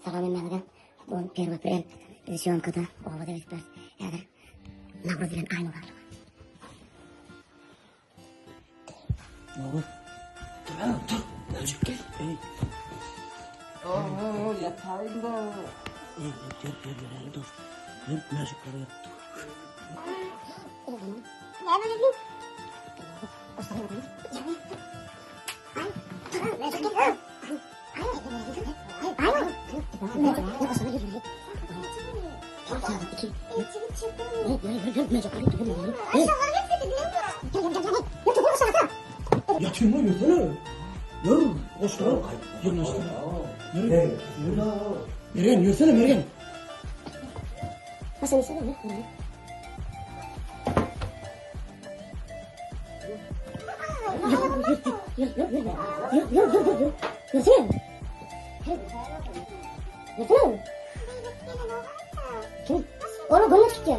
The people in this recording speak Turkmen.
Salam hemmäňize. Bu gün 1 aprel. Biz sýomkada obada gezip ýörüs. Häzir Nowruz bilen Aýnur barlyk. Nowruz. Dur, ha, dur. Öjük gel. Ey. Oo, yatayım da. Ey, ýör, ýör, ýör, ýör, dur. Ýör, möjekler ýör. Ýatyrma, ýörsene. Ýör, goşlar. Ýygnaşdyr. Ýör, ýör. Mergen, ýörsene, Mergen. Oğlum gönlü tuttu.